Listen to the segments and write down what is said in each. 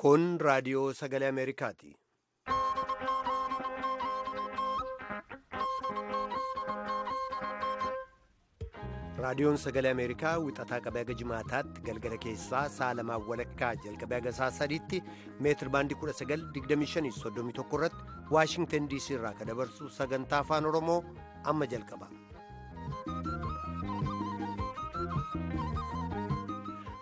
Kun raadiyoo sagalee Ameerikaati. Raadiyoon sagalee Ameerikaa wixataa qabee haga jimaataatti galgala keessaa sa'a lamaan walakkaa jalqabee haga sa'a sadiitti meetir baandii 1925 irratti Waashingtan DC irraa kan dabarsu sagantaa afaan Oromoo amma jalqaba.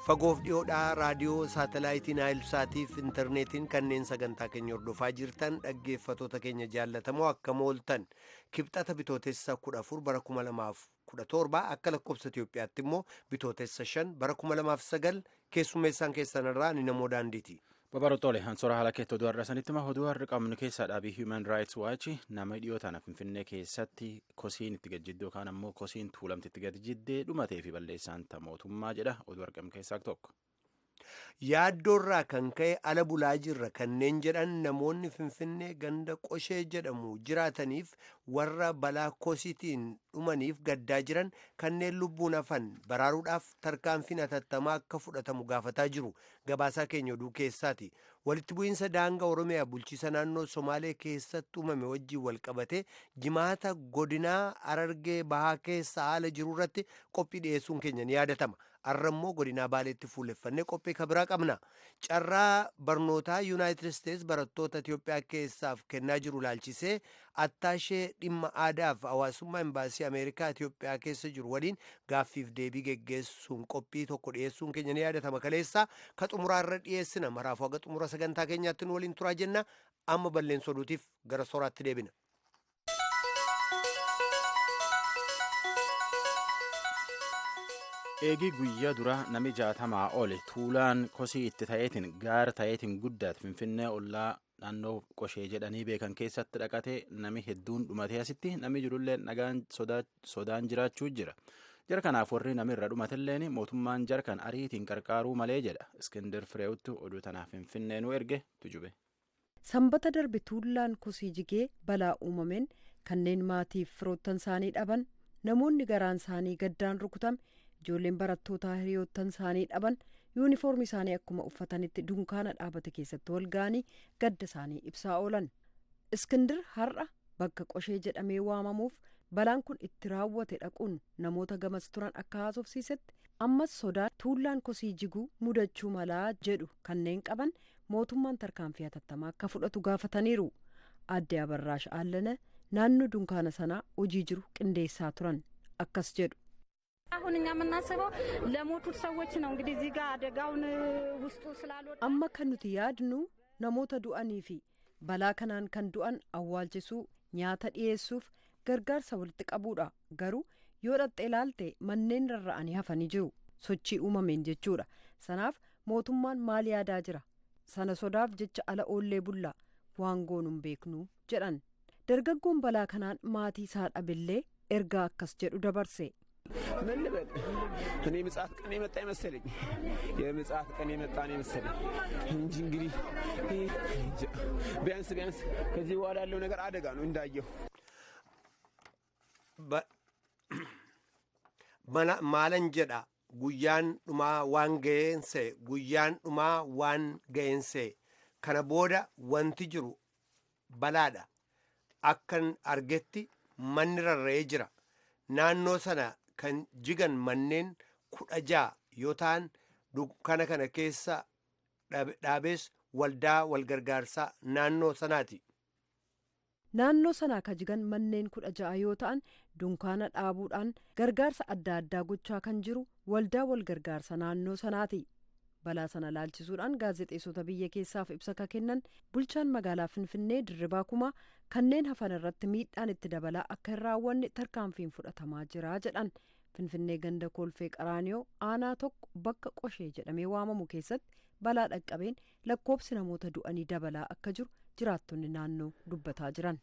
Fagoof dhiyoodhaa raadiyoo saatalaayitii Naayilsaatiif intarneetiin kanneen sagantaa keenya hordofaa jirtan dhaggeeffatoota keenya jaallatamoo akkam ooltan kibxata bitootessa 14 bara 2017 akka lakkoofsa Itiyoophiyaatti immoo bitootessa 5 bara 2009 keessummeessaan keessan irraa ni namoo daandiiti. Babarootole hansoora haala keetti oduu har'a sanitti oduu har'a qabnu keessaa dhaabii Human Rights Watch nama dhiyoo tana Finfinnee keessatti kosiin itti gad-jidduu yookaan ammoo kosiin tuulamti itti gad-jiddee dhumatee fi balleessaan mootummaa jedha oduu argamu keessaa tokko. Yaaddoorraa kan ka'e ala bulaa jirra kanneen jedhan namoonni Finfinnee ganda qoshee jedhamu jiraataniif warra balaa kosiitiin dhumaniif gaddaa jiran kanneen lubbuun hafan baraaruudhaaf tarkaanfiin hatattamaa akka fudhatamu gaafataa jiru. Gabaasaa keenya oduu keessaati. Walitti bu'iinsa daangaa Oromiyaa bulchiisa naannoo Somaalee keessatti uumame wajjin walqabate jimaata godinaa Harargee Bahaa keessa haala jiru irratti qophii dhiyeessuun keenya ni yaadatama. Har'a immoo godinaa Baaleetti fuulleffannee qophii kabiraa qabna. Carraa barnootaa Yuunaayitid Isteets barattoota Itiyoophiyaa keessaaf kennaa jiru laalchisee attaashee dhimma aadaaf hawaasummaa imbaasii Ameerikaa Itiyoophiyaa keessa jiru waliin gaaffiif deebii geggeessuun qophii tokko dhiyeessuun keenya ni yaadatama. Kaleessa ka xumuraarra dhiyeessina. Maraafuu haga xumura sagantaa keenyaatti nu waliin turaa jenna. Amma balleessa oduutiif gara soraatti deebina. Eegii guyyaa duraa nami 60 ol tuulaan kosii itti ta'eetiin gaara ta'eetiin guddaate Finfinnee ollaa naannoo qoshee jedhanii beekan keessatti dhaqatee nami hedduun dhumatee asitti nami jirullee nagaan sodaan jiraachuu jira. Jara kanaaf warri namirra dhumatelleen mootummaan jara kan ariitiin qarqaaruu malee jedha. Iskindir Fireewutti oduu tanaaf Finfinnee nu erge tujube. Sanbata darbe tuullaan kosii jigee balaa uumameen kanneen maatiif firoottan isaanii dhaban namoonni garaan isaanii gaddaan rukutame. Ijoolleen barattootaa hiriyoottan isaanii dhaban yuunifoormii isaanii akkuma uffatanitti dunkaana dhaabate keessatti wal ga'anii gadda isaanii ibsaa oolan. Iskindir har'a bakka qoshee jedhamee waamamuuf balaan kun itti raawwate dhaquun namoota gamas turan akka haasofsiisetti ammas sodaa tuullaan kosii jiguu mudachuu malaa jedhu kanneen qaban mootummaan tarkaanfii hatattamaa akka fudhatu gaafataniiru. Aadde Abarraash Allana naannoo dunkaana sanaa hojii jiru qindeessaa turan akkas jedhu. አሁን እኛ የምናስበው ለሞቱት ሰዎች ነው። እንግዲህ እዚህ ጋር አደጋውን ውስጡ ስላልወጣ amma kan nuti yaadnu namoota du'anii fi balaa kanaan kan du'an awwaalchisuu, nyaata dhiyeessuuf gargaarsa walitti qabuudha. Garuu yoo dhaxxee ilaalte manneen rarra'anii hafanii jiru, sochii uumameen jechuudha. Sanaaf mootummaan maal yaadaa jira? Sana sodaaf jecha ala oollee bullaa waan goonuun beeknu jedhan. Dargaggoon balaa kanaan maatii isaa dhabillee ergaa akkas jedhu dabarse. ምን ልበል እኔ ምጽአት ቀን የመጣ ይመሰለኝ የምጽአት ቀን የመጣ ነው የመሰለኝ እንጂ እንግዲህ ቢያንስ ቢያንስ ከዚህ በኋላ ያለው ነገር አደጋ ነው እንዳየሁ። Maalan jedha, guyyaan dhumaa waan ga'eense, guyyaan dhumaa waan ga'eense, kana booda wanti jiru balaadha. Akkan argetti manni rarra'ee jira. Naannoo sana kan jigan manneen 16 yoo ta'an dukkana kana keessa dhaabees waldaa walgargaarsaa naannoo sanaati. Naannoo sanaa ka jigan manneen 16 yoo ta'an dunkaana dhaabuudhaan gargaarsa adda addaa gochaa kan jiru waldaa walgargaarsa naannoo sanaati. Balaa sana laalchisuudhaan gaazexeessota biyya keessaaf ibsa ka kennan bulchaan magaalaa Finfinnee Dirribaa Kumaa kanneen hafan irratti miidhaan itti dabalaa akka hin raawwanne tarkaanfiin fudhatamaa jira jedhan. Finfinnee ganda Kolfee Qaraaniyoo aanaa tokko bakka qoshee jedhamee waamamu keessatti balaa dhaqqabeen lakkoobsi namoota du'anii dabalaa akka jiru jiraattonni naannoo dubbataa jiran.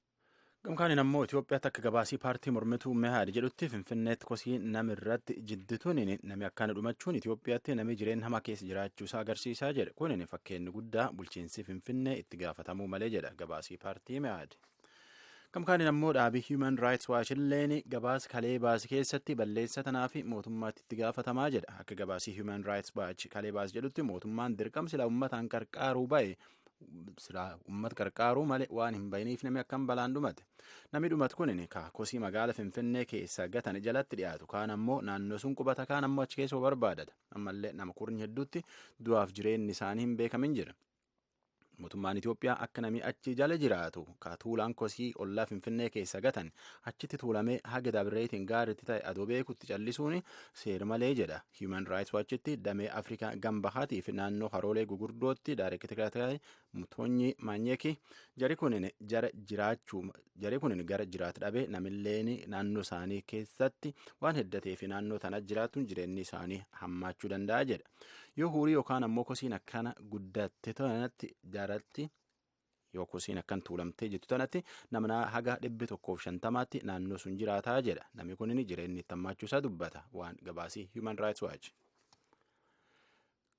Gamkaaniin ammoo Itoophiyaatti akka gabaasii paartii mormituu Mehaad jedhutti Finfinneetti kosii namirratti jiddituun nami akkaan dhumachuun Itoophiyaatti nami jireenya hamaa keessa jiraachuusaa agarsiisaa jedhe. Kunin fakkeenyi guddaa bulchiinsi Finfinnee itti gaafatamuu malee jedha gabaasii paartii Mehaad. Kamkaaniin ammoo dhaabii Human Rights Watch illeen gabaasa kalee baase keessatti balleessa tanaa fi mootummaatti itti gaafatamaa jedha. Akka gabaasii Human Rights Watch kalee baase jedhutti mootummaan dirqama silaa uummataan qarqaaruu ba'e silaa uummata qarqaaruu malee waan hin bahiniif namni akkam balaan dhumate. Namni dhumate kun kosii magaala Finfinnee keessa gatan jalatti dhiyaatu. Kaan ammoo naannoo sun qubata, kaan ammoo achi keessa barbaadata. Ammallee nama kurni hedduutti du'aaf jireenyi isaanii hin beekamin jira. Mootummaan Itoophiyaa akka namni achi jala jiraatu ka tuulaan kosii ollaa Finfinnee keessa gatan achitti tuulamee haga dabreetiin gaariitti ta'e adoo beekutti callisuun seera malee jedha. Human Rights Watchitti damee Afrikaa gambahaatii fi naannoo haroolee gugurdootti daayirektara ta'e Mutoonyi Maanyeeki jari kunin gara jiraatu dhabee namilleen naannoo isaanii keessatti waan heddatee fi naannoo tana jiraatuun jireenyi isaanii hammaachuu danda'a jedha. Yoo hurii yookaan ammoo kosiin akkana guddatte tanatti jaaratti yoo kosiin akkan tuulamtee jirtu tanatti namna haga 150tti naannoo sun jiraataa jedha. Namni kunin jireenyi itti hammaachuu isaa dubbata waan gabaasii Human Rights Watch.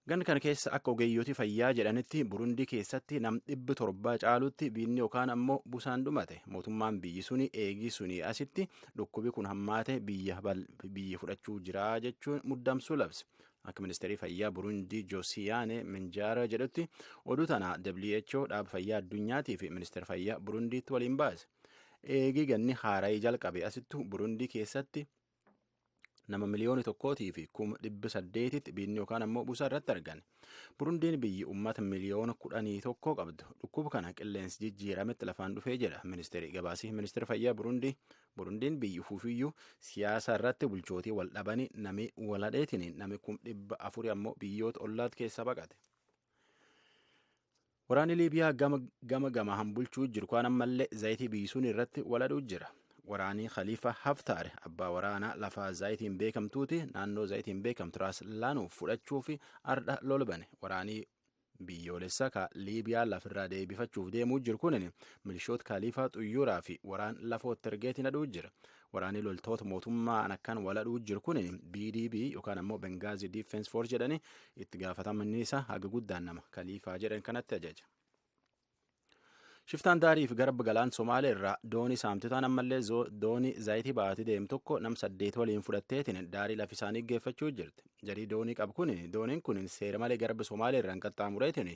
Gan kana keessa akka ogeeyyooti fayyaa jedhanitti Burundii keessatti nam 700 caalutti biinni yookaan ammoo busaan dhumate. Mootummaan biyyi suni eegii suni asitti dhukkubi kun hammaate biyya fudhachuu jira jechuun muddamsuu labse. Akka ministeerri fayyaa Burundii Joosiyaane Minjaara jedhutti oduu tana WHO dhaaba fayyaa addunyaatii fi ministeera fayyaa Burundiitti waliin baase. Eegii ganni haara'ii jalqabe asittu Burundii keessatti nama 1,800,000 biinni yookaan ammoo busaa irratti argan. Burundiin biyyi uummata 11 miliyoona qabdu. Dhukkuba kana qilleensi jijjiirametti lafaan dhufee jedha ministeerri gabaasii ministeera fayyaa Burundii. Burundiin biyyi ufuufiyyuu siyaasa irratti bulchootii wal dhabanii nami waladheetiin nami 400,000 ammoo biyyoota ollaatti keessa baqate. Waraanni Liibiyaa gama gama bulchuu jiru kaan ammallee zayitii biyyisuun irratti waladhuu jira. Waraanii Khalifa Haftaar abbaa waraanaa lafaa zaayitiin beekamtuuti naannoo zaayitiin beekamtu Raas Laanuuf fudhachuu fi ardha lolbane. Waraanii biyyoolessa ka Liibiyaa lafirraa deebifachuuf deemuu jiru kunin milishoota Khalifa xuyyuuraa fi waraan lafootti ergeetiin hadhuu jira. Waraanii loltoota mootummaan akkan waladhuu jiru kunin BDB yookaan ammoo Bengaazi Defense Force jedhani itti gaafatamni isaa haga guddaan nama Khalifa jedhan kanatti ajaja. Shiftaan daarii fi garba galaan Somaalee irraa doonii saamtotaan ammallee doonii zayitii baatee deemu tokko nam 8 waliin fudhatteetiin daarii lafa isaanii geeffachuu jirti. Jarii doonii qabu kun dooniin kun seera malee garba Somaalee irraan qaxxaamureetiin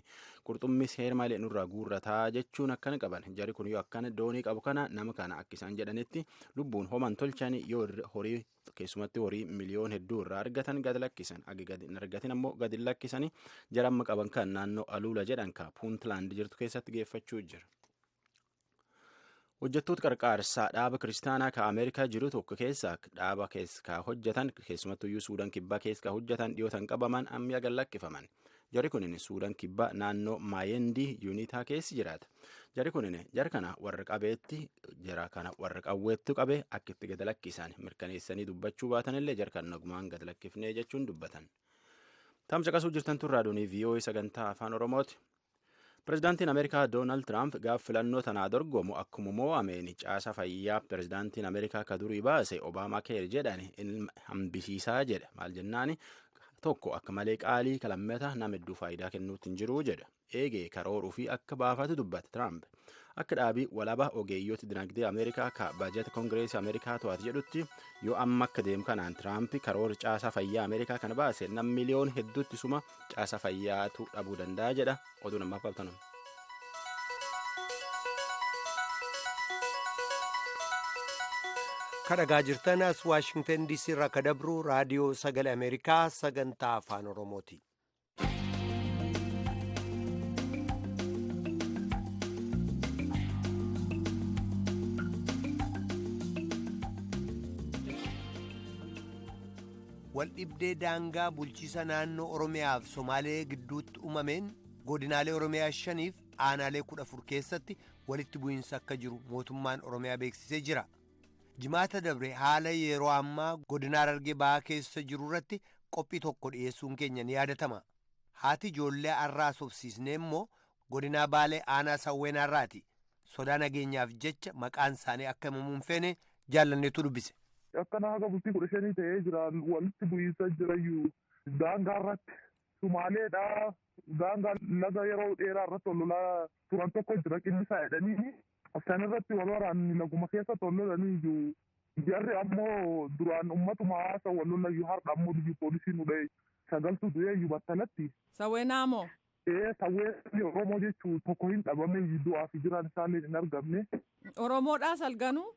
qurxummii seera malee nurraa guurrataa jechuun akkana qaban. Jari kun yoo akkana doonii qabu kana nama kana akka isaan jedhanitti lubbuun homan tolchan yoo horii keessumatti horii miliyoon hedduu irraa argatan gad lakkisan. Akka gad hin argatin ammoo gad hin lakkisanii jara amma qaban kan naannoo Aluula jedhan ka Puuntlaand jirtu keessatti geeffachuu jira. Hojjettoota qarqaarsaa dhaaba kiristaanaa ka Ameerikaa jiru tokko keessa dhaaba keessa hojjetan keessumattuyyuu Suudaan kibbaa keessa hojjetan dhiyootan qabaman amma gad lakkifaman. Jarri kunin Suudaan kibbaa naannoo Maayendii Yuunitaa keessa jiraata. Jarri kunin jara kana warra qabeetti jara kana warra qawweettu qabe akka itti gad lakkisan mirkaneessanii dubbachuu baatanillee jara kan nagumaan gad lakkifnee jechuun dubbatan. Tamsa qasuu jirtan turraa doonii VOA sagantaa afaan Oromooti. Pireezidaantiin Ameerikaa Doonaald Tiraamp gaaf filannoo tanaa dorgomu akkuma mo'ameen caasa fayyaa pireezidaantiin Ameerikaa ka durii baase Obaamaa keer jedhan hambisiisaa jedha. Maal jennaani tokko akka malee qaalii kalammata nama hedduu faayidaa kennuutti hin jiru jedha. Eegee karooruu fi akka baafatu dubbata Tiraamp. Akka dhaabii walaba ogeeyyoota dinagdee Ameerikaa ka baajata Koongireesii Ameerikaa to'atu jedhutti yoo amma akka deemu kanaan Tiraamp karoora caasaa fayyaa Ameerikaa kana baase nam miliyoon hedduutti suma caasa fayyaatu dhabuu danda'a jedha. Oduu namaaf qabtan. Kadhagaa jirtan as Waashingtan DC irraa ka dabru raadiyoo sagalee Ameerikaa sagantaa afaan Oromooti. Waldhibdee daangaa bulchiisa naannoo Oromiyaa fi Somaalee gidduutti uumameen godinaalee Oromiyaa 5 fi aanaalee 14 keessatti walitti bu'iinsa akka jiru mootummaan Oromiyaa beeksisee jira. Jimaata dabre haala yeroo ammaa godina Harargee Bahaa keessa jiru irratti qophii tokko dhiyeessuun keenya ni yaadatama. Haati ijoollee arraa sobsiisnee immoo godinaa Baalee aanaa Sawweenaarraati. Sodaa nageenyaaf jecha maqaan isaanii akka himamu hin feene jaallanneetu dubbise. Akkana haga bultii 15 ta'ee jira walitti bu'iinsa jirayyuu daangaa irratti Sumaaleedha daangaa laga yeroo dheeraa irratti wal lolaa turan tokko jira qinnisaa jedhanii San irratti wal waraanni laguma keessatti wal lolanii iyyuu jarri ammoo duraan ummatuma hawaasa wal lolayyuu har'a ammoo biyyi poolisii nu dha'e sagaltu du'ee iyyuu battalatti. Sawweenaa moo? Ee sawwee Oromoo jechuun tokko hin dhabame du'aa fi jiraan isaallee hin argamne. Oromoodhaa salganuu?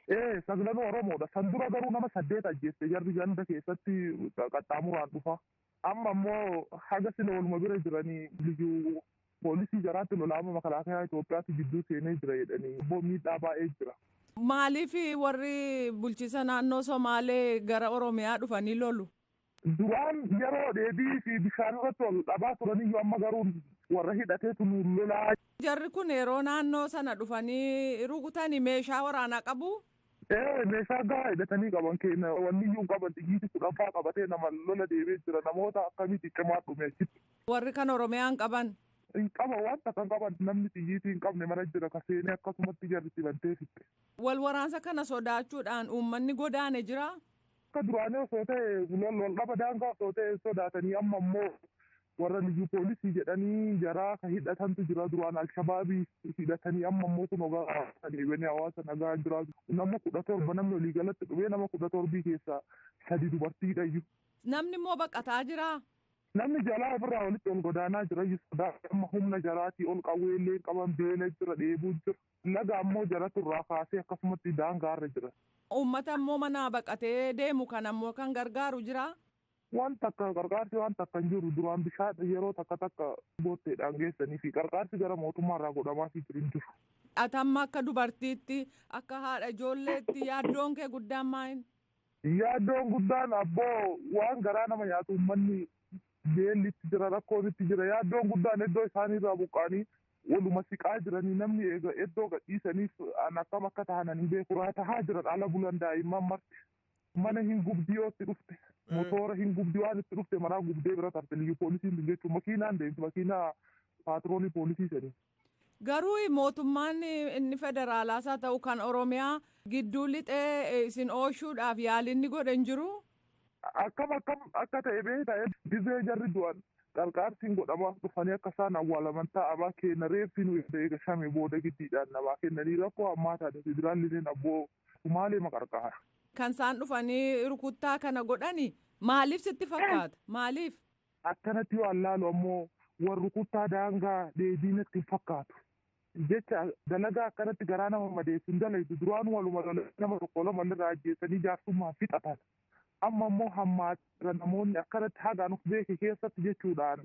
Ee saglanuu Oromoodha. San dura garuu nama 8 ajjeesse jarri ganda keessatti qaxxaamuraan dhufa. Amma ammoo haga sila waluma bira jiranii liyyuu poolisii jaraatti lolaama makalaakaa Itoophiyaatti gidduu seenee jira jedhanii immoo miidhaa baay'ee jira. Maaliif warri bulchiisa naannoo Somaalee gara Oromiyaa dhufanii lolu? Duraan yeroo dheedhii fi bishaan irratti wal dhabaa turaniyyuu amma garuu warra hidhateetu nu lolaa. Jarri kun yeroo naannoo sana dhufanii rukutanii meeshaa waraanaa qabu? Ee meeshaa gahaa hidhatanii qaban keenya wanni iyyuu hin qaban xiyyiiti 10 qabatee nama lola deemee jira namoota akkamitti cimaa dhume achitti. Warri kan Oromiyaa hin qaban? Hin qaban waan takka hin qaban namni xiyyiitii hin qabne mana jira ka seenee akkasumatti jarri itti bantee fixxe. Wal waraansa kana sodaachuudhaan uummanni godaane jira? Akka duraanii osoo ta'e wal dhaba daangaa osoo ta'e sodaatanii amma immoo warra liyyuu poolisii jedhanii jaraa ka hidhatantu jira duraan alshabaabii hidhatanii amma immoo kun ogaa deebi'anii hawaasa nagaa jira nama 17 namni walii galatti dhufee nama 17 keessaa 3 dubartiidha iyyuu. Namni immoo baqataa jiraa? Namni jalaa ofirraa walitti ol godaanaa jira sodaa amma humna jaraatii ol qawwee illee qaban beela jira dheebuu jira laga ammoo jaratu irraa kaasee akkasumatti daangaarra jira. Uummata immoo manaa baqatee deemu kan ammoo kan gargaaru jira. Waan takka qarqaarsi waan takka hin jiru duraan bishaan yeroo takka takka bootteedhaan geessanii fi qarqaarsi gara mootummaa irraa godhamaa fi jiru hin jiru. Atamma akka dubartiitti akka haadha ijoolleetti yaaddoon kee guddaan maali? Yaaddoon guddaan abboo waan garaa nama nyaatu uummanni beellitti jira rakkoonitti jira yaaddoon guddaan iddoo isaaniirraa buqqaanii waluma siqaa jiranii namni iddoo gadhiisaniif an akkam akka tahan hin beeku raatahaa jiran ala bulan daa'imman marti mana hin gubdii yoo itti dhufte motoora hin gubdii waan itti dhufte maraa gubdee bira tarte liyyuu poolisiin jechuun makiinaan deemti makiinaa paatroonii poolisii sanii. Garuu mootummaan inni federaalaas haa ta'u kan Oromiyaa gidduu lixee isin ooshuudhaaf yaalinni godhe hin jiru. Akkam akkam akka ta'e beektaa dizee jarri du'an qarqaarsiin godhamaaf dhufanii akka isaan awwaalaman taa'amaa kenna reeffi nu eega shame booda giddiidhaan namaa kennanii rakkoo ammaa taate federaalli abboo Sumaalee maqarqaara. Kan isaan dhufanii rukuttaa kana godhani maaliif sitti fakkaata? Maaliif? Akkanatti yoo allaalu ammoo warri rukuttaa daangaa dheedii natti hin fakkaatu. Jecha dalagaa akkanatti garaa nama madeessu hin dalaytu duraan waluma nama tokko lama irraa ajjeesanii jaarsummaan fixatan. Amma immoo hammaatira namoonni akkanatti hagaan of beeke keessatti jechuudhaan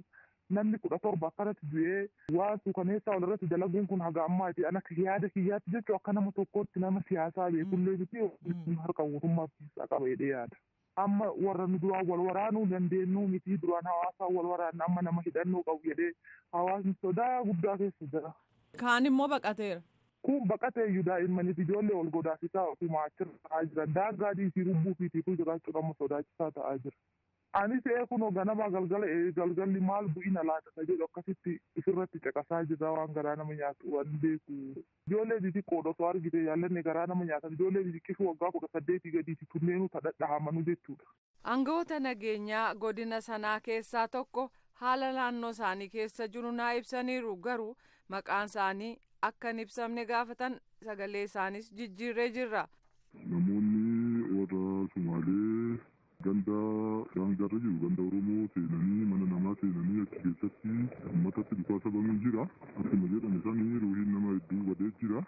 namni 17 akkanatti du'ee waan suukaneessaa walirratti dalaguun kun haga ammaati. An akka yaada kiyyaatti jechuu akka nama tokkootti nama siyaasaa beekullee miti harka mootummaa keessaa qaba jedhee yaada. Amma warra nu duraan wal waraanuu dandeenyu miti duraan hawaasaa wal waraanna amma nama hidhannoo qabu jedhee hawaasni sodaa guddaa keessa jira. Kaan immoo baqateera. Kun baqatee iyyuu daa'immaniif ijoollee wal godaasisaa ofuma achirra ta'aa jiran daangaa dhiisii rubbuu fi tiifuu jiraachuun amma sodaachisaa ta'aa jira. Anis kunoo ganama galgala galgalli maal bu'ina laata jedhu akkasitti ofirratti caqasaa jira waan garaa nama nyaatu waan beeku. Ijoollee xixiqqoo osoo argite jaallanne garaa nama nyaatan ijoollee xixiqqisuu waggaa 18 gadiiti tunneenuu tadhadhahamanuu jechuudha. Aangawoota nageenyaa godina sanaa keessaa tokko haala naannoo isaanii keessa jiru naa ibsaniiru garuu maqaan isaanii akka hin ibsamne gaafatan sagalee isaanis jijjiirree jirra. Namoonni warra Sumaalee ganda daangaarra jiru ganda Oromoo seenanii mana namaa seenanii achi keessatti uummatatti dhukaasa banuun jira. Akkuma jedhame sanii ruuhiin nama hedduu badee jira.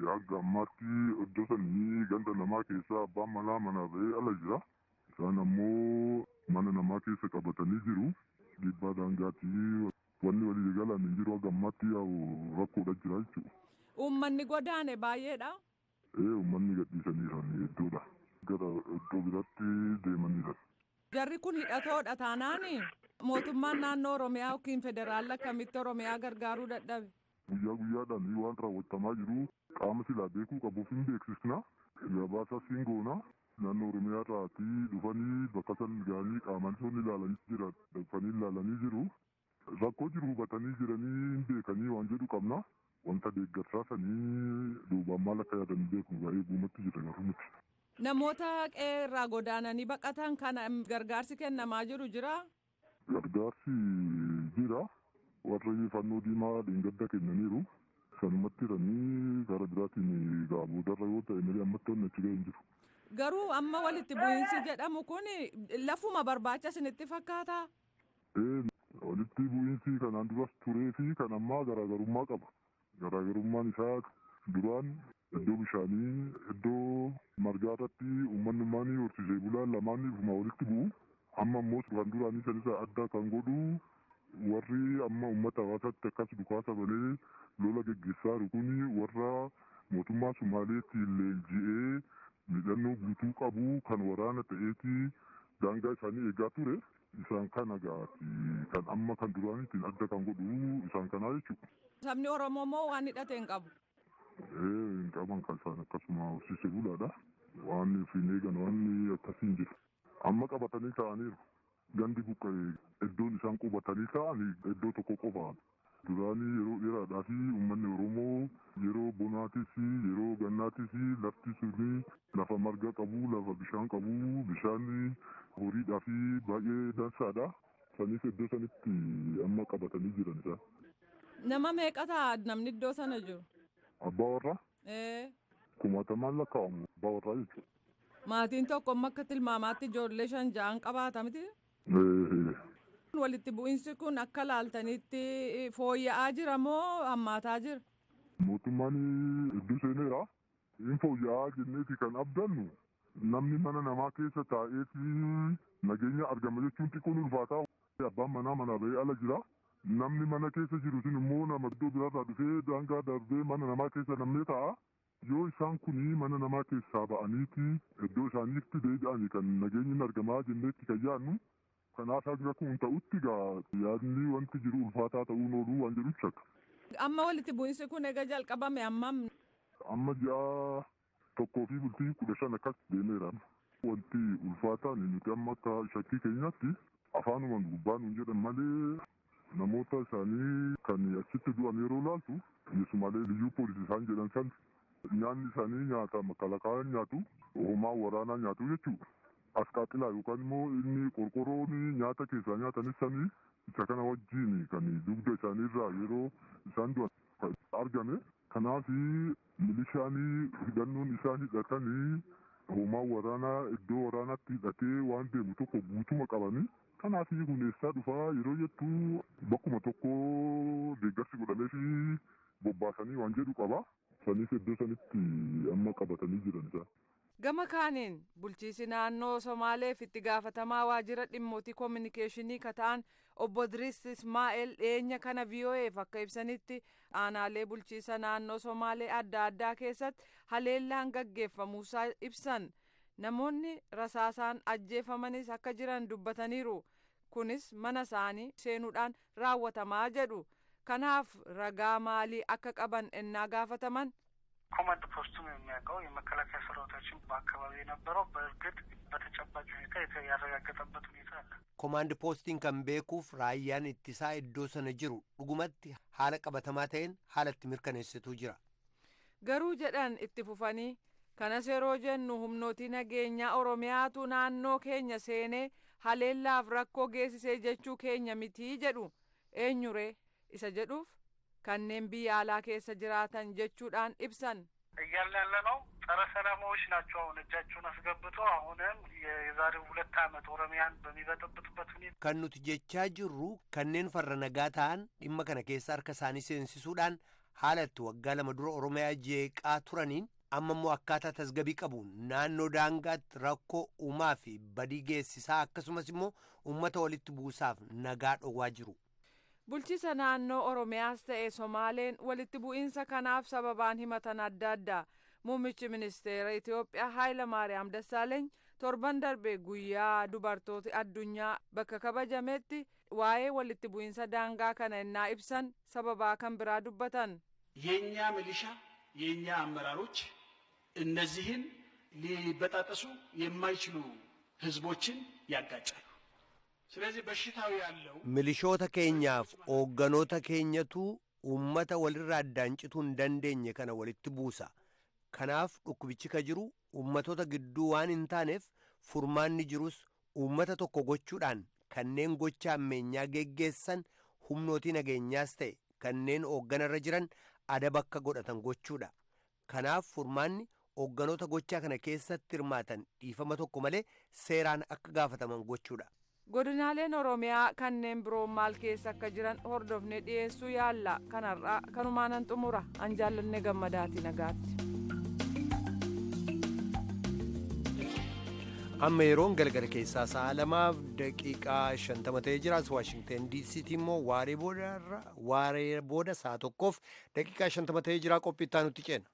Hanga ammaatti iddoo sanii ganda namaa keessaa abbaan manaa manaa ba'ee ala jira. Isaan ammoo mana namaa keessa qabatanii jiru. Dhiibbaa daangaatti wanni walii galaan hin jiru hanga ammaatti rakkoodha jira jechuudha. Uummanni godaane baay'eedha. Ee uummanni gadhiisaniiran hedduudha. Gara iddoo biraatti deemaniiran. Jarri kun hidhatoodha taanaani mootummaan naannoo Oromiyaa yookiin federaalli akkamitti Oromiyaa gargaaruu dadhabe? Guyyaa guyyaadhaan waan raawwatamaa jiru qaama silaa beekuu qabuuf hin beeksisna. Gabaasa siin goona. Naannoo Oromiyaa irraatii dhufanii bakka san ga'anii qaamaan sun ilaalanii jira. Dhufanii ilaalanii jiru. Rakkoo jiru hubatanii jiranii hin beekanii waan jedhu qabna. Wanta deeggarsaa sanii duubaan maal akka yaadan beeku baay'ee guumatti jira garuu miti. Namoota qe'ee irraa godaananii baqatan kana gargaarsi kennamaa jiru jira? Gargaarsi jira. Warri fannoo diimaa dheengadda kennaniiru. Sanumatti hiranii gara biraatiin egaa boodarra yoo ta'e malee ammatti wanni achi ga'e hin jiru. Garuu amma walitti bu'iinsi jedhamu kun lafuma barbaacha isinitti fakkaataa? Walitti bu'iinsi kanaan duras turee fi kan ammaa garaagarummaa qaba. Garaagarummaan isaa duraan iddoo bishaanii, iddoo margaa irratti uummanni horsiisee bulaan lamaan ifuma walitti bu'u. Amma immoo kan duraanii sanirraa adda kan godhu warri amma uummata hawaasaatti akkas dhukaasa banee lola geggeessaa jiru kun warra mootummaa Sumaaleetiin leenji'ee midhannoo guutuu qabu kan waraana ta'eeti daangaa isaanii eegaa ture. Isaan kana gaati kan amma kan duraaniitiin adda kan godhu isaan kanaa jechuudha. Sabni Oromoo moo waan hidhate hin qabu? Hin qaban kan isaan akkasuma horsiisee bulaadha. Waan ofiin eegan waan akkasii hin jiru. Amma qabatanii taa'aniiru. Gandi buqqa'ee iddoon isaan qubatanii taa'an iddoo tokko qofa. Duraanii yeroo dheeraadhaa fi uummanni Oromoo yeroo bonaatis yeroo gannaatis lafti suni lafa marga qabu, lafa bishaan qabu, bishaan horiidhaa fi baay'ee dansaadha. Sanis iddoo sanitti amma qabatanii jiran isaan. Nama meeqa ta'a namni iddoo sana jiru? Abbaa warraa? Kumaatamaan lakkaa'amu abbaa warraa jechuudha. Maatiin tokko amma akka tilmaamaatti ijoollee 5 6 qabaata miti? Walitti bu'iinsi kun akka laaltanitti fooyya'aa jira moo hammaataa jira? Mootummaan iddoo seeneera. Hin fooyya'aa jenneeti kan abdannu namni mana namaa keessa taa'eeti nageenya argama jechuun xiqqoon ulfaataa. Abbaan manaa manaa ba'ee ala jira. Namni mana keessa jiru sun immoo nama iddoo biraarraa dhufee daangaa darbee mana namaa keessa namnee taa'a. Yoo isaan kuni mana namaa keessaa ba'aniiti iddoo isaaniitti deebi'anii kan nageenyi hin argamaa jenneetti kan yaadnu. Kanaaf hanga kun ta'utti egaa yaadni wanti jiru ulfaataa ta'uun ooluu waan jedhu shakka. Amma walitti bu'iinsi kun egaa jalqabame ammam? Amma ji'a 1 fi bultii 15 akkas deemeera. Wanti ulfaataan nuti amma akka shakkii keenyaatti afaanumaan gubbaa nuun jedhan malee namoota isaanii kan achitti du'an yeroo laaltu Sumaalee liyyuu poolisii isaan jedhan san nyaanni isaanii nyaata makalaakaan nyaatu homaa waraanaa nyaatu jechuudha. Asqaaxilaa yookaan immoo inni qorqorroon nyaata keessaa nyaatanis sanii isa kana wajjin kan dugda isaaniirraa yeroo isaan du'an argame. Kanaaf milishaan hidhannoon isaan hidhatanii homaa waraanaa iddoo waraanaatti hidhatee waan deemu tokko guutuma qabanii. Kanaaf kun eessaa dhufaa yeroo jettu bakkuma tokko deeggarsi godhamee fi bobbaasanii waan jedhu qaba. Sanis iddoo sanitti amma qabatanii jiran isaan. Gama kaaniin bulchiisi naannoo Somaaleef itti gaafatamaa waajjira dhimmootii koominikeeshinii ka ta'an obbo Idris Ismaa'eel dhiyeenya kana VOA'f akka ibsanitti aanaalee bulchiisa naannoo Somaalee adda addaa keessatti haleellaan gaggeeffamuusaa ibsan. Namoonni rasaasaan ajjeefamanis akka jiran dubbataniiru. Kunis mana isaanii seenuudhaan raawwatamaa jedhu. Kanaaf ragaa maalii akka qaban ennaa gaafataman ኮማንድ ፖስቱም የሚያውቀው የመከላከያ ሰራዊታችን በአካባቢው የነበረው በእርግጥ በተጨባጭ ሁኔታ ያረጋገጠበት ሁኔታ አለ። ኮማንድ ፖስtiin kan beekuuf raayyaan ittisaa iddoo sana jiru dhugumatti haala qabatamaa ta'een haalatti mirkaneessitu jira. Garuu jedhan itti fufanii kanas yeroo jennu humnootii nageenyaa Oromiyaatu naannoo keenya seenee haleellaaf rakkoo geessisee jechuu keenya mitii jedhu eenyuree isa jedhuuf kanneen biyya alaa keessa jiraatan jechuudhaan ibsan. እያልን ያለ ነው ጸረ ሰላማዎች ናቸው። አሁን እጃቸውን አስገብተው አሁንም የዛሬው 2 ዓመት ኦሮሚያን በሚበጠብጡበት ሁኔታ Kan nuti jechaa jirru kanneen farra nagaa ta'an dhimma kana keessa harka isaanii seensisuudhaan haala itti waggaa 2 dura Oromiyaa jeeqaa turaniin amma immoo akkaataa tasgabbii qabuun naannoo daangaatti rakkoo uumaa fi badii geessisaa akkasumas immoo uummata walitti buusaaf nagaa dhowwaa jiru. Bulchiisa naannoo Oromiyaas ta'e Somaaleen walitti bu'iinsa kanaaf sababaan himatan adda addaa. Muummichi ministeera Itoophiyaa Haayila Maariyaam Dassaaleeny torban darbe guyyaa dubartoota addunyaa bakka kabajametti waa'ee walitti bu'iinsa daangaa kana innaa ibsan sababaa kan biraa dubbatan. የኛ ሚሊሻ የኛ አመራሮች እነዚህን ሊበጣጠሱ የማይችሉ ህዝቦችን ያጋጫሉ። ስለዚህ በሽታው ያለው Milishoota keenyaaf hoogganoota keenyatu uummata walirraa addaan cituu hin dandeenye kana walitti buusa. Kanaaf dhukkubichi ka jiru uummatoota gidduu waan hin taaneef furmaanni jirus uummata tokko gochuudhaan kanneen gocha ammeenyaa geggeessan humnootii nageenyaas ta'e kanneen hoogganarra jiran Adaba akka godhatan gochuudha. Kanaaf furmaanni hoogganoota gochaa kana keessatti hirmaatan dhiifama tokko malee seeraan akka gaafataman gochuudha. Godinaaleen Oromiyaa kanneen biroo maal keessa akka jiran hordofne dhiyeessuu yaalla. Kanarraa kanumaanan xumura. An jaallanne gammadaati, nagaatti. Amma yeroon galgala keessaa sa'a 2:50 ta'ee jira. As Waashingtan DC'tti immoo waaree booda sa'a 1:50 ta'ee jira. Qophii itti aanutti ceena.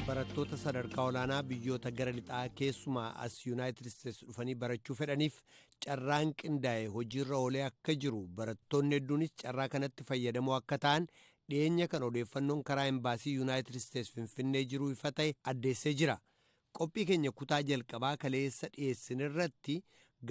Barattoota sadarkaa olaanaa biyyoota gara lixaa, keessumaa as Yuunaayitid Isteetsi dhufanii barachuu fedhaniif carraan qindaa'e hojiirra oolee akka jiru, barattoonni hedduunis carraa kanatti fayyadamoo akka ta'an dhiyeenya kan odeeffannoon karaa embaasii Yuunaayitid Isteetsi Finfinnee jiru ifa ta'e addeessee jira. Qophii keenya kutaa jalqabaa kaleessa dhiyeessin irratti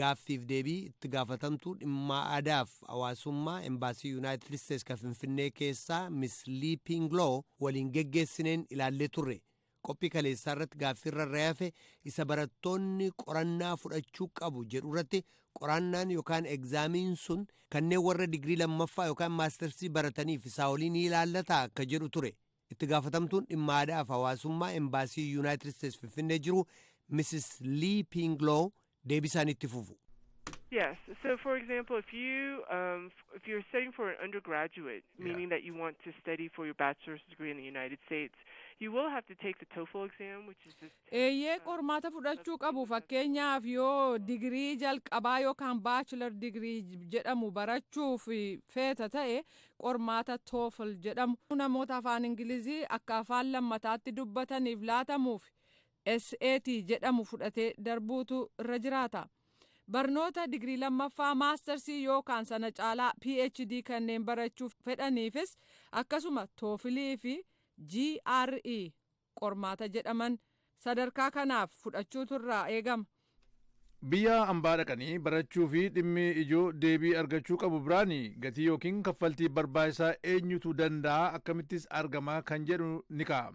gaaffiif deebii itti gaafatamtuu dhimma aadaaf hawaasummaa embaasii Yuunaayitid Isteetsi kan Finfinnee keessaa Miss Lii Pingloo waliin geggeessineen ilaallee turre. Qophii kaleessaa irratti gaaffiirra hafe isa barattoonni qorannaa fudhachuu qabu jedhu irratti, qorannaan yookaan egzaamiin sun kanneen warra digirii lammaffaa yookaan maastarsii barataniif isaa olii ni ilaallata akka jedhu ture. Itti gaafatamtuun dhimma aadaaf hawaasummaa embaasii Yuunaayitid Isteetsi Finfinnee jiru Mrs. Lii Pingloo deebisaan itti fufu. Yes. So, for example, if you're studying for an undergraduate, meaning that you want to study for your bachelor's degree in the United States, you will have to take the TOEFL exam, which is this. Eeyyee, qormaata fudhachuu qabu. Fakkeenyaaf, yoo digirii jalqabaa yookaan bachelor digirii jedhamu barachuuf feeta ta'e, qormaata TOEFL jedhamu namoota afaan Ingilizii akka afaan lammataatti dubbataniif laatamuuf SAT jedhamu fudhatee darbuutu irra jiraata. Barnoota digirii lammaffaa, maastarsii yookaan sana caalaa PhD kanneen barachuuf fedhaniifis akkasuma TOEFLii fi GRE qormaata jedhaman sadarkaa kanaaf fudhachuutu irraa eegama. Biyya hambaa dhaqanii barachuu fi dhimmi ijoo deebii argachuu qabu biraani gatii yookiin kaffaltii barbaachisaa eenyutu danda'a, akkamittis argama kan jedhu ni ka'a.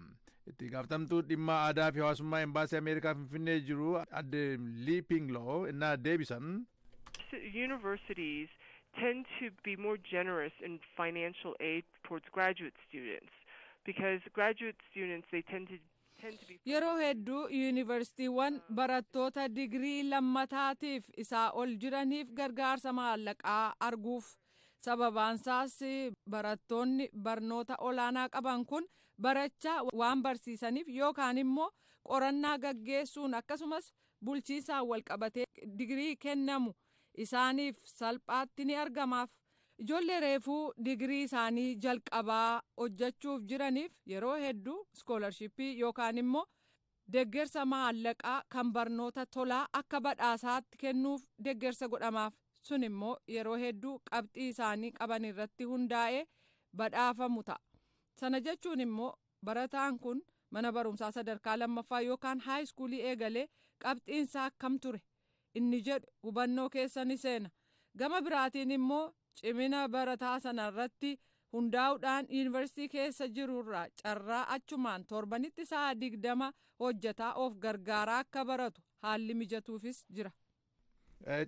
Itti gaafatamtuu dhimma aadaa fi hawaasummaa embaasii Ameerikaa Finfinnee jiru adde Lii Pingloo innaa deebisan. Universities tend to be more generous in financial aid towards graduate students because graduate students, they tend to Yeroo hedduu yuunivarsiitiiwwan barattoota digirii lammataatiif isaa ol jiraniif gargaarsa maallaqaa arguuf. Sababaansaas barattoonni barnoota olaanaa qaban kun barachaa waan barsiisaniif yookaan immoo qorannaa gaggeessuun, akkasumas bulchiisaan walqabatee digirii kennamu isaaniif salphaatti ni argamaaf. Ijoollee reefuu digirii isaanii jalqabaa hojjechuuf jiraniif yeroo hedduu iskoolarshipii yookaan immoo deggersa maallaqaa kan barnoota tolaa akka badhaasaatti kennuuf deggersa godhamaaf. Sun immoo yeroo hedduu qabxii isaanii qaban irratti hundaa'ee badhaafamu ta'a. Sana jechuun immoo barataan kun mana barumsaa sadarkaa lammaffaa yookaan haayiskuulii eegalee qabxiinsaa akkam ture inni jedhu hubannoo keessa ni seena. Gama biraatiin immoo cimina barataa sana irratti hundaa'uudhaan yuunivarsiitii keessa jirurraa carraa achumaan torbanitti sa'a 20 hojjetaa of gargaaraa akka baratu haalli mijatuufis jira.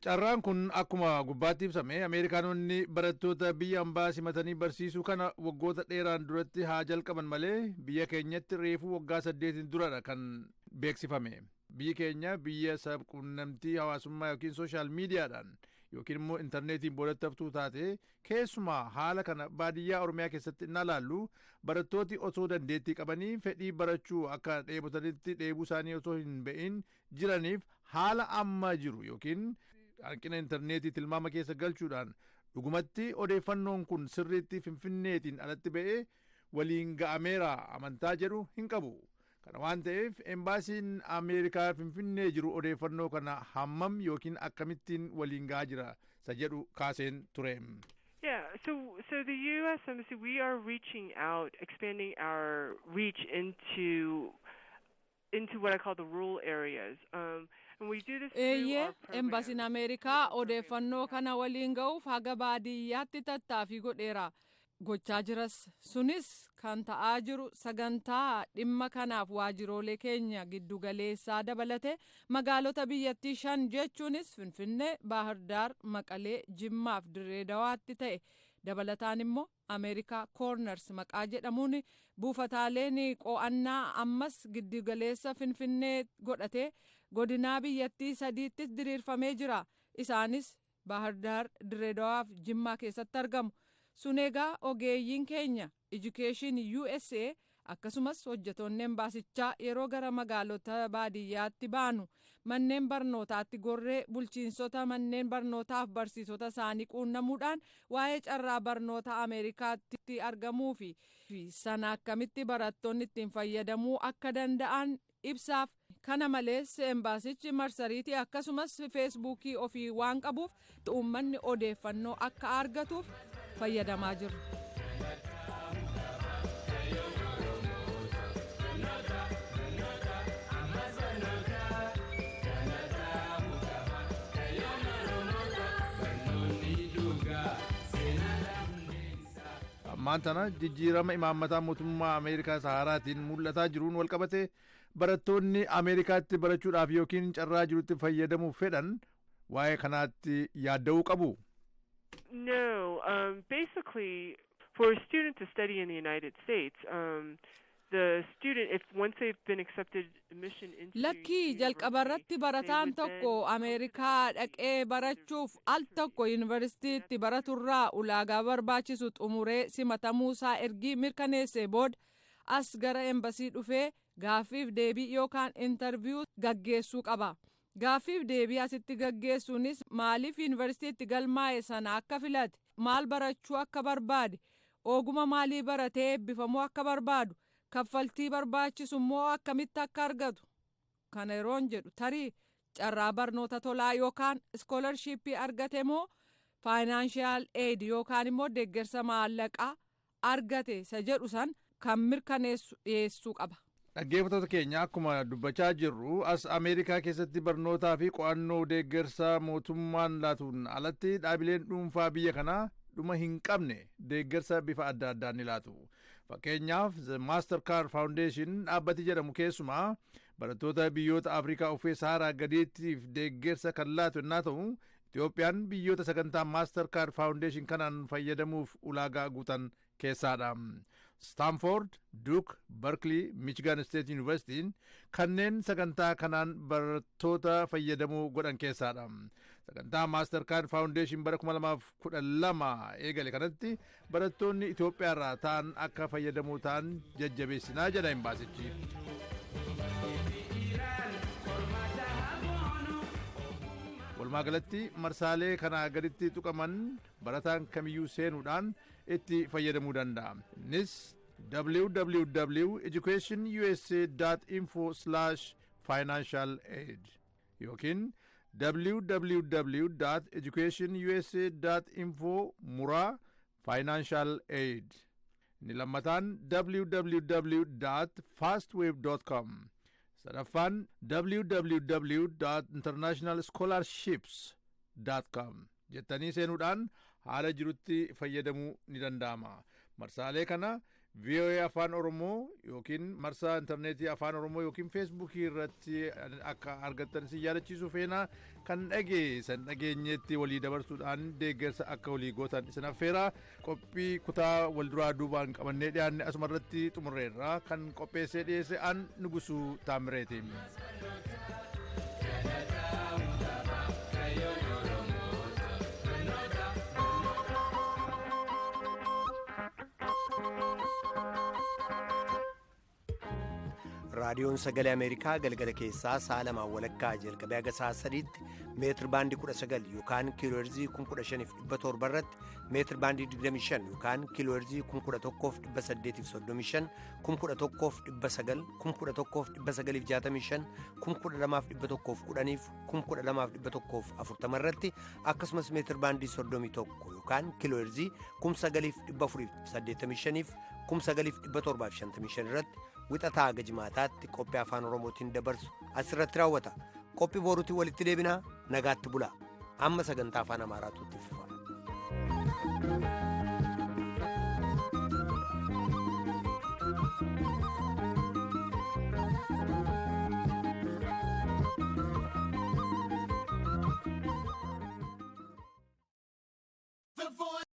Carraan kun akkuma gubbaatti ibsame Ameerikaanonni barattoota biyya hambaa simatanii barsiisuu kana waggoota dheeraan duratti haa jalqaban malee, biyya keenyatti reefuu waggaa 8n duradha kan beeksifame. Biyyi keenya biyya sabquunnamtii hawaasummaa yookiin social mediadhaan yookiin immoo intarneetiin boodatti haftuu taate, keessumaa haala kana baadiyyaa Oromiyaa keessatti inni ilaallu, barattooti osoo dandeettii qabanii fedhii barachuu akka dheebotanitti dheebuu isaanii osoo hin ba'in jiraniif, haala amma jiru yookiin hanqina intarneetii tilmaama keessa galchuudhaan dhugumatti odeeffannoon kun sirriitti Finfinneetiin alatti ba'ee waliin ga'ameera amantaa jedhu hin qabu. Kana waan ta'eef, embaasiin Ameerikaa Finfinnee jiru odeeffannoo kana hammam yookiin akkamittiin waliin ga'aa jira isa jedhu kaaseen ture. Yeah, so the U.S. Embassy, we are reaching out, expanding our reach into what I call the rural areas. And we do this through Eeyyee, our programs. Embasiin Ameerikaa odeeffannoo kana waliin ga'uuf haga baadiyyaatti tattaaffii godheera. Gochaa jiras. Sunis kan ta'aa jiru sagantaa dhimma kanaaf waajjiroolee keenya giddugaleessaa dabalate magaalota biyyattii 5 jechuunis Finfinnee, Baahirdaar, Maqalee, Jimmaaf Dirree Dawaatti ta'e. Dabalataan immoo Ameerikaa Koorners maqaa jedhamuun buufataaleen qo'annaa ammas giddugaleessa Finfinnee godhatee godinaa biyyattii 3ttis diriirfamee jira. Isaanis Baahirdaar, Dirree Dawaaf Jimmaa keessatti argamu. Sun egaa ogeeyyiin keenya Education USA akkasumas hojjetoonni embaasichaa yeroo gara magaalota baadiyyaatti baanu manneen barnootaatti gorree bulchiinsota manneen barnootaaf barsiisota isaanii quunnamuudhaan waa'ee carraa barnoota Ameerikaatti argamuu fi sana akkamitti barattoonni ittiin fayyadamuu akka danda'an ibsaaf. Kana malees embaasichi marsariitii akkasumas feesbuukii ofii waan qabuuf uummanni odeeffannoo akka argatuuf fayyadamaa jiru. Ammaan tana jijjiirama imaammataa mootummaa Ameerikaa Saharaatiin mul'ataa jiruun walqabate barattoonni Ameerikaatti barachuudhaaf yookiin carraa jirutti fayyadamuuf fedhan waa'ee kanaatti yaadda'uu qabu. No, basically, for a student to study in the United States, the student, if once they've been accepted admission into Lakkii, jalqabarratti barataan tokko Ameerikaa dhaqee barachuuf al tokko yuunivarsiitiitti baraturraa ulaagaa barbaachisu xumuree simatamuusaa ergii mirkaneessee booda as gara embasii dhufee gaaffiif deebii yookaan intarviyuu gaggeessuu qaba. Gaaffiif deebii asitti gaggeessuunis maaliif yuunivarsiitiitti galmaa'e sana akka filate, maal barachuu akka barbaade, oguma maalii baratee eebbifamuu akka barbaadu, kaffaltii barbaachisu immoo akkamitti akka argatu. Kana yeroon jedhu tarii carraa barnoota tolaa yookaan iskoolarshiippii argate moo financial aid yookaan immoo deeggarsa maallaqaa argate isa jedhu san kan mirkaneessu dhiyeessuu qaba. Dhaggeeffattoota keenya, akkuma dubbachaa jirru as Ameerikaa keessatti barnootaa fi qo'annoo deeggarsa mootummaan laatuun alatti dhaabileen dhuunfaa biyya kanaa dhuma hin qabne deeggarsa bifa adda addaan ni laatu. Fakkeenyaaf, The Mastercard Foundation dhaabbati jedhamu keessumaa barattoota biyyoota Afrikaa uffee Saharaa gadiittiif deeggarsa kan laatu yennaa ta'u, Itoophiyaan biyyoota sagantaa Mastercard Foundation kanaan fayyadamuuf ulaagaa guutan keessaadha. Stanford, Duke, Berkeley, Michigan State University kanneen sagantaa kanaan barattoota fayyadamuu godhan keessaadha. Sagantaa Mastercard Foundation bara 2012 eegale kanatti barattoonni Itoophiyaa irraa ta'an akka fayyadamuu ta'an jajjabeessinaa jedha embaasichi. Walumaa galatti marsaalee kanaa gaditti tuqaman barataan kamiyyuu seenuudhaan itti fayyadamuu danda'a. Innis www.educationusa.info/financial aid yookiin www.educationusa.info muraa financial aid. Inni lammataan www.fastweb.com, sadaffaan www.internationalscholarships.com jettanii seenuudhaan haala jirutti fayyadamuu ni danda'ama. Marsaalee kana VOA Afaan Oromoo yookiin marsaa intarneetii Afaan Oromoo yookiin Feesbuukii irratti akka argattan si yaadachiisuu feena. Kan dhageessan dhageenyetti walii dabarsuudhaan deeggarsa akka walii gootan isin affeera. Qophii kutaa walduraa duubaan qabannee dhiyaanne asuma irratti xumurreerra. Kan qopheessee dhiyeesse an Nugusuu Taamireeti. Raadiyoon Sagalee Ameerikaa galgala keessaa sa'a 2:30 jalqabee haga sa'a 3tti meetir baandii 19 yookaan kiilooherzii 15,700 irratti, meetir baandii 25 yookaan kiilooherzii 11,835, 11,900, 11,965, 12,110 12,140 irratti, akkasumas meetir baandii 31 yookaan kiilooherzii 9,485 9,755 irratti wixataa haga jimaataatti qophii Afaan Oromootiin dabarsu asirratti raawwata. Qophii boruutiin walitti deebinaa, nagaatti bulaa. Amma sagantaa Afaan Amaaraatu itti fufa.